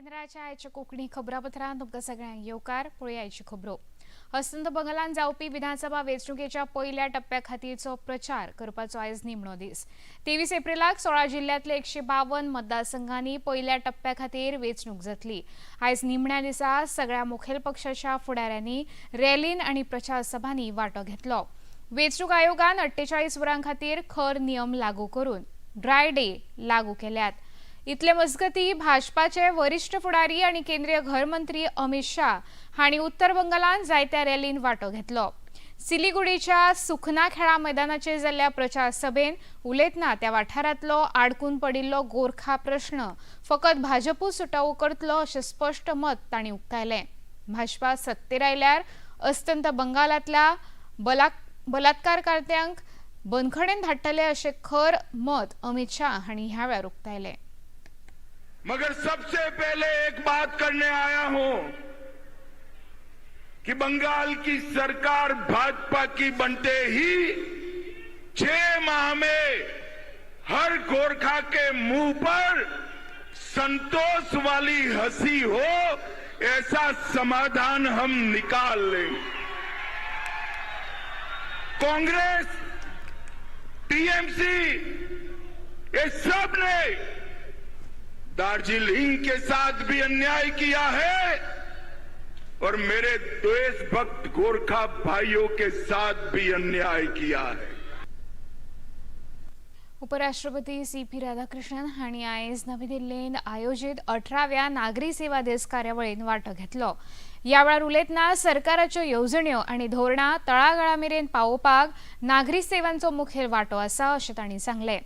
केंद्राच्या आयच्या कोंकणी खबरापत्रांत तुमकां सगळ्यांक येवकार. पळोवया आयच्यो खबरो. अस्तंत बंगालांत जावपी विधानसभा वेंचणुकेच्या पयल्या टप्प्या खातीरचो प्रचार करपाचो आयज निमणो दीस. 23 एप्रिलाक 16 जिल्ल्यांतल्या 152 मतदारसंघांनी पयल्या टप्प्या खातीर वेंचणूक जातली. आयज निमण्या दिसा सगळ्या मुखेल पक्षाच्या फुडाऱ्यांनी रॅलीन आनी प्रचार सभांनी वांटो घेतलो. वेंचणूक आयोगान 48 वरां खातीर खर नियम लागू करून ड्राय डे लागू केल्यात. इतले मजगती, भाजपाचे वरिष्ठ फुडारी आनी केंद्रीय घरमंत्री अमित शाह हांणी उत्तर बंगालांत जायत्या रॅलीन वांटो घेतलो. सिलिगुडीच्या सुखना खेळा मैदानाचेर जाल्ल्या प्रचार सभेन उलयतना त्या वाठारांतलो आडकून पडिल्लो गोरखा प्रश्न फकत भाजपूच सुटावो करतलो अशें स्पश्ट मत तांणी उक्तायलें. भाजपा सत्तेर आयल्यार अस्तंत बंगालांतल्या बलात्कारकर्त्यांक बंदखणेन धाडटले अशें खर मत अमित शाह हांणी ह्या वेळार उक्तायलें. मगर सबसे पहले एक बात करने आया हूं कि बंगाल की सरकार भाजपा की बनते ही 6 माह में हर गोरखा के मुंह पर संतोष वाली हंसी हो, ऐसा समाधान हम निकाल लेंगे। कांग्रेस, टीएमसी, ये सब ने दार्जिलिंग के साथ भी अन्याय किया है और मेरे देशभक्त गोरखा भाइयों के साथ भी अन्याय किया है। उपराष्ट्रपती सी पी राधाकृष्णन हांणी आयज नवी दिल्लींत आयोजीत 18व्या नागरी सेवा दीस कार्यावळींत वांटो घेतलो. ह्या वेळार उलयतना सरकाराच्यो येवजण्यो आनी धोरणां तळागाळा मेरेन पावोवपाक नागरी सेवांचो मुखेल वांटो आसा अशें तांणी सांगलें.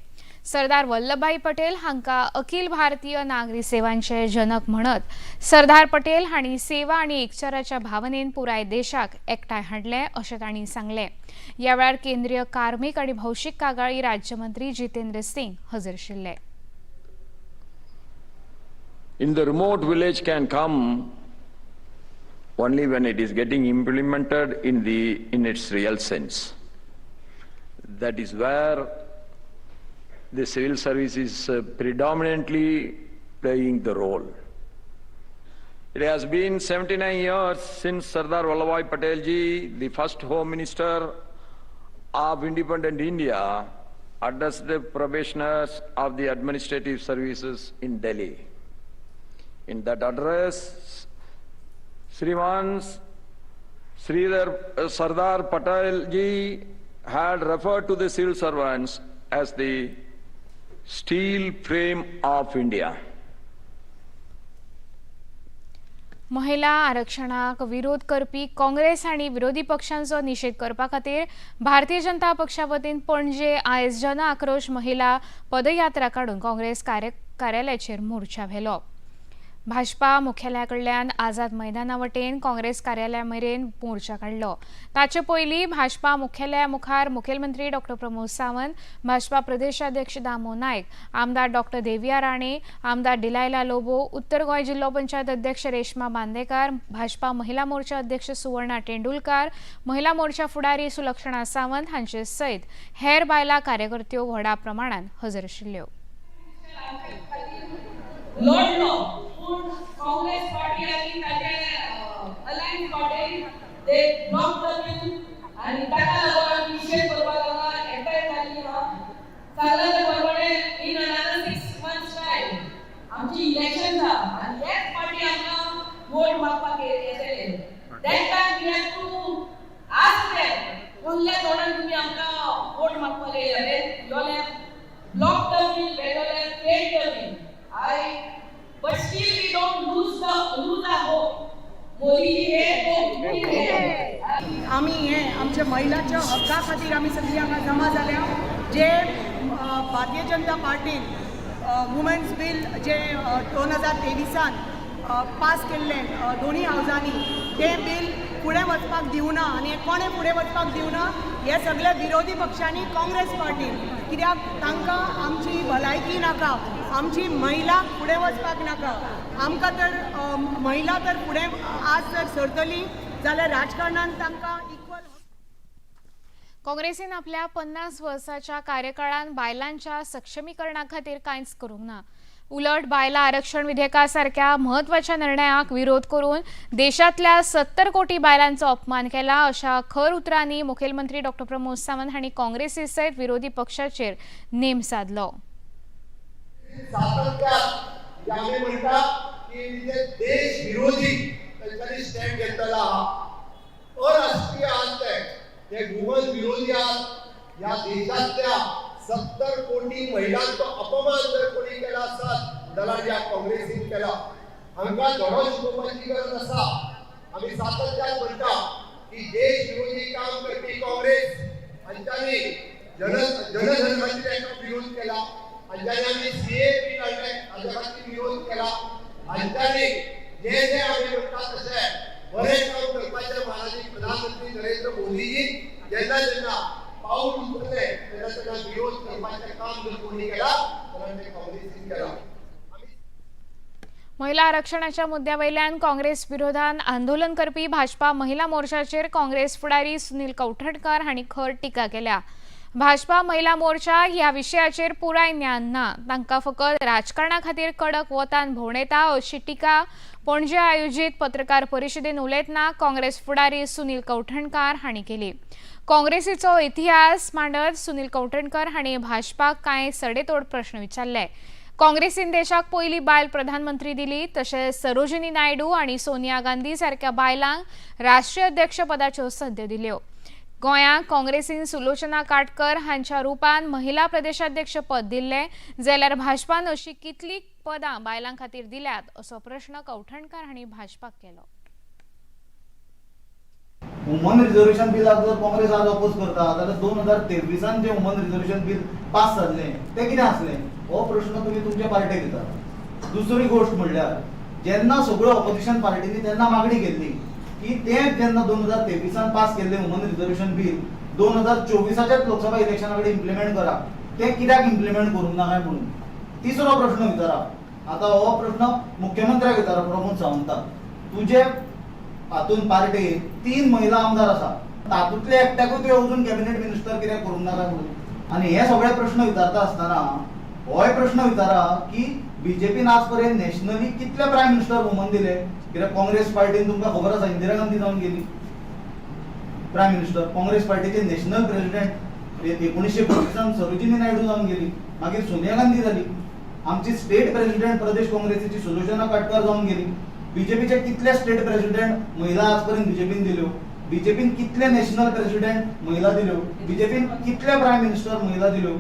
सरदार वल्लभभाई पटेल हांकां अखिल भारतीय नागरी सेवांचे जनक म्हणत सरदार पटेल हांणी सेवा आनी एकचाराच्या भावनेन पुराय देशाक एकठांय हाडले अशें तांणी सांगलें. ह्या वेळार केंद्रीय कार्मीक आनी भौशीक कागाळी राज्यमंत्री जितेंद्र सिंग हजर आशिल्ले. In the remote village can come only when it is getting implemented in its real sense. That is where the civil service is predominantly playing the role. It has been 79 years since Sardar Vallabhbhai Patel ji, the first Home Minister of independent India, addressed the probationers of the administrative services in Delhi. In that address, Sriman Sridhar Sardar Patel ji had referred to the civil servants as the steel frame of India. महिला आरक्षणाक विरोध करपी काँग्रेस आनी विरोधी पक्षांचो निशेध करपा खातीर भारतीय जनता पक्षा वतीन पणजे आयज जन आक्रोश महिला पदयात्रा काडून काँग्रेस कार्यालयाचेर मोर्चा व्हेलो. भाजपा मुख्यालया कडल्यान आझाद मैदाना वटेन काँग्रेस कार्यालया मेरेन मोर्चा काडलो. ताचे पयलीं भाजपा मुख्यालया मुखार मुखेलमंत्री डॉक्टर प्रमोद सावंत, भाजपा प्रदेशाध्यक्ष दामो नायक, आमदार डॉक्टर देविया राणे, आमदार डिलायला लोबो, उत्तर गोंय जिल्लो पंचायत अध्यक्ष रेश्मा बांदेकार, भाजपा महिला मोर्चा अध्यक्ष सुवर्णा तेंडुलकार, महिला मोर्चा फुडारी सुलक्षणा सावंत हांचे सयत हेर बायलां कार्यकर्त्यो व्हडा प्रमाणात हजर आशिल्ल्यो. लढलो, पूण काँग्रेस पार्टी आनी ताचे अलायन्स पार्टी, ते ब्लॉक the bill आनी ताका लागून आमी निशेध करपाक हांगा एकठांय जाल्ली आहा. सांगला ते प्रमाणे in another 6 months time आमची इलेक्शन आहा आनी हेच पार्टी आमकां वोट मागपाक येतले. That time we have to ask them, कसल्या तोंडान तुमी आमकां वोट मागपाक येयले? You all have blocked the bill, you all have failed the bill. But still we don't lose our hope. Modiji हे तो मोदी हे. आमी हे आमच्या महिलाच्या हक्का खातीर आमी सगळीं हांगा जमा जाल्या. जे भारतीय जनता पार्टीन वुमन्स बील जे 2023आन पास केल्लें दोनूय हावजांनी, तें बील फुडें वचपाक दिवना आनी हें कोणें फुडें वचपाक दिवना? हे सगळे विरोधी पक्षांनी, काँग्रेस पार्टीन. कित्याक तांकां आमची भलायकी नाका, आमची महिला फुडें वचपाक नाका. आमकां तर महिला तर फुडें आज जर सरतली जाल्यार राजकारणान तांकां इक्वल काँग्रेसीन आपल्या 50 वर्साच्या कार्यकाळात बायलांच्या सक्षमीकरणा खातीर कांयच करूंक ना. उलट बायला आरक्षण विधेयका सारख्या म्हत्वाच्या निर्णयाक विरोध करून देशातल्या 70 कोटी बायलांचो अपमान केला अशा खर उतरांनी मुखेलमंत्री डॉक्टर प्रमोद सावंत हांणी काँग्रेसी सयत विरोधी पक्षाचेर नेम साधलो. सातत्यात आमी म्हणटा की जे देश विरोधी तांच्यांनी स्टँड घेतलेलो आहा, अराष्ट्रीय आहात, ते ते वुमन विरोधी आहात. ह्या देशांतल्या 70 कोटी महिलांचो अपमान जर कोणी केला आसत जाल्यार ह्या काँग्रेसीन केला. हांकां धडो शिकोवपाची गरज आसा. आमी सातत्यान म्हणटा की देश विरोधी काम करपी काँग्रेस, हांच्यांनी जनधर्माची तांकां विरोध केला, हांच्यांनी आमी सीएए बील हाडलें हाच्या खातीर विरोध केला. हांच्यांनी जे जे आमी म्हणटा तशें बरें काम करपाचें महाराजी प्रधानमंत्री नरेंद्र मोदीजी जेन्ना जेन्ना पाऊल उचलले तेन्ना तेन्ना विरोध करपाचें काम जर कोणी केला जाल्यार तें काँग्रेसीन केला. महिला आरक्षणाच्या मुद्द्यावयल्यान काँग्रेस विरोधात आंदोलन करपी भाजपा महिला मोर्चाचेर काँग्रेस फुडारी सुनील कवठणकर हांणी खर टिका केल्या. भाजपा महिला मोर्चा ह्या विशयाचेर पुराय ज्ञान ना, तांकां फकत राजकारणा खातीर कडक वतान भोंवडेता अशी टिका पणजे आयोजीत पत्रकार परिशदेन उलयतना काँग्रेस फुडारी सुनील कवठणकार हांणी केली. काँग्रेसीचो इतिहास मांडत सुनील कवठणकर हांणी भाजपाक कांय सडेतोड प्रश्न विचारले. काँग्रेसीन देशाक पयली बायल प्रधानमंत्री दिली, तशेंच सरोजिनी नायडू आनी सोनिया गांधी सारक्या बायलांक राष्ट्रीय अध्यक्षपदाच्यो संदी दिल्यो. गोंयांत काँग्रेसीन सुलोचना काटकर हांच्या रुपान महिला प्रदेशाध्यक्ष पद दिल्लें, जाल्यार भाजपान अशी कितली पदां बायलां खातीर दिल्यात असो प्रश्न कवठणकार हांणी भाजपाक केलो. वुमन रिझर्वेशन बिलाक जर काँग्रेस आज अपोज करता जाल्यार 2023 जे वुमन रिझर्वेशन बिल पास जाल्लें तें कितें आसलें हो प्रश्न तुमी तुमच्या पार्टेक विचारा. दुसरी गोश्ट म्हणल्यार जेन्ना सगळ्यो ऑपोजिशन पार्टींनी तेन्ना मागणी केल्ली की तें जेन्ना 2023 पास केल्लें वुमन रिझर्वेशन बिल 2024च्याच लोकसभा इलेक्शना कडेन इम्प्लिमेंट करा, तें कित्याक इम्प्लिमेंट करूंक ना काय म्हणून. तिसरो प्रश्न विचारा, आतां हो प्रश्न मुख्यमंत्र्याक विचारा, प्रमोद सावंताक. तुजे हातून पार्टेन 3 महिला आमदार आसा, तातूंतले एकट्याकूय तुवें अजून कॅबिनेट मिनिस्टर कित्याक करूंक ना काय म्हणून. आनी हे सगळे प्रश्न विचारता आसतना होय प्रश्न विचारा की बीजेपीन आज पर्यंत नॅशनली कितले प्रायम मिनिस्टर वुमन दिले? कित्याक काँग्रेस पार्टीन तुमकां खबर आसा इंदिरा गांधी जावन गेली प्रायम मिनिस्टर, काँग्रेस पार्टीचे नॅशनल प्रेसिडेंट 1932 सरोजिनी नायडू जावन गेली, मागीर सोनिया गांधी जाली, आमची स्टेट प्रेसिडेंट प्रदेश काँग्रेसीची सुलोचना काटकर जावन गेली. बीजेपीचे कितले स्टेट प्रेसिडेंट महिला आजपर्यंत बीजेपीन दिल्यो? बीजेपीन कितले नॅशनल प्रेसिडेंट महिला दिल्यो? बीजेपीन कितले प्रायम मिनिस्टर महिला दिल्यो?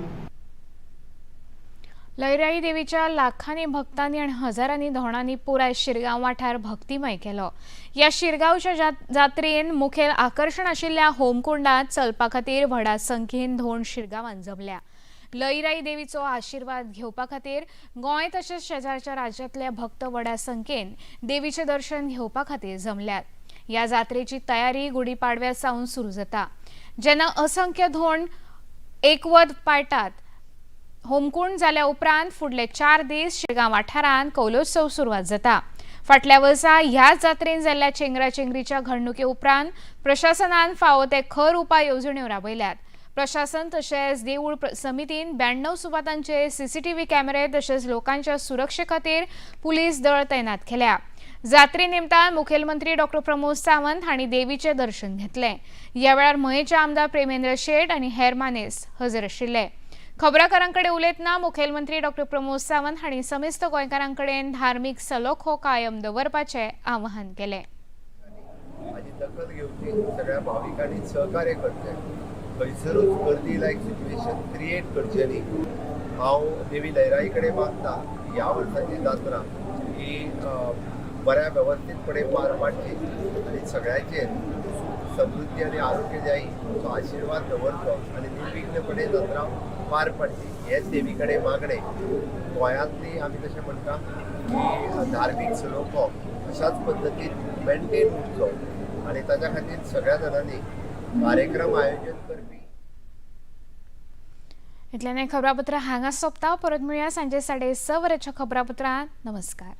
लयराई देवीच्या लाखांनी भक्तांनी आनी हजारांनी धोणांनी पुराय शिरगांव वाठार भक्तिमय केलो. ह्या शिरगांवच्या जात्रेन मुखेल आकर्शण आशिल्ल्या होमकुंडात चलपा खातीर व्हडा संख्येन धोण शिरगांवान जमल्या. लयराई देवीचो आशिर्वाद घेवपा खातीर गोंय तशेंच शेजारच्या राज्यांतले भक्त व्हडा संख्येन देवीचें दर्शन घेवपा खातीर जमल्यात. ह्या जात्रेची तयारी गुढीपाडव्या सावन सुरू जाता, जेन्ना असंख्य धोण एकवत पाळटात. होमकुंड जाल्या उपरांत फुडले 4 दीस शिरगांव वाठारांत कौलोत्सव सुरवात जाता. फाटल्या वर्सा ह्याच जात्रेन जाल्ल्या चेंगराचेंगरीच्या घडणुके उपरांत प्रशासनान फावो ते खर उपाय येवजण्यो राबयल्यात. प्रशासन तशेंच देवूळ समितीन 92 सुवातांचे सीसीटीव्ही कॅमेरे तशेंच लोकांच्या सुरक्षे खातीर पुलीस दळ तैनात केल्या. जात्रे निमतान मुखेलमंत्री डॉक्टर प्रमोद सावंत हांणी देवीचें दर्शन घेतलें. ह्या वेळार मयेचे आमदार प्रेमेंद्र शेट आनी हेर मानेस हजर आशिल्ले. खबराकारां कडेन उलयतना मुखेलमंत्री डॉक्टर प्रमोद सावंत हांणी समेस्त गोंयकारां कडेन धार्मीक सलोखो कायम दवरपाचें आवाहन केलें. हाजी दखल घेवची, सगळ्या भाविकांनी सहकार्य करचें, खंयसरूच गर्दी लायक सिच्युएशन क्रिएट करचें न्ही. हांव देवी लयराई कडेन मागता की ह्या वर्साची जात्रा ही बऱ्या वेवस्थीतपणे पार पाडची आनी सगळ्यांचेर सुख समृद्धी आनी आरोग्य जायी असो आशिर्वाद दवरचो आनी निर्विघ्नपणे जात्रा पार पाडची हेच देवी कडेन मागणें. गोंयांतली आमी तशें म्हणटा की धार्मीक सलोखो अशाच पद्दतीन मेंटेन उरचो आनी ताच्या खातीर सगळ्या जाणांनी कार्यक्रम आयोजन करपी इतल्यान हें खबरापत्र हांगा सोंपता. परत मेळया सांजे 6:30 वरांच्या खबरापत्रांत. नमस्कार.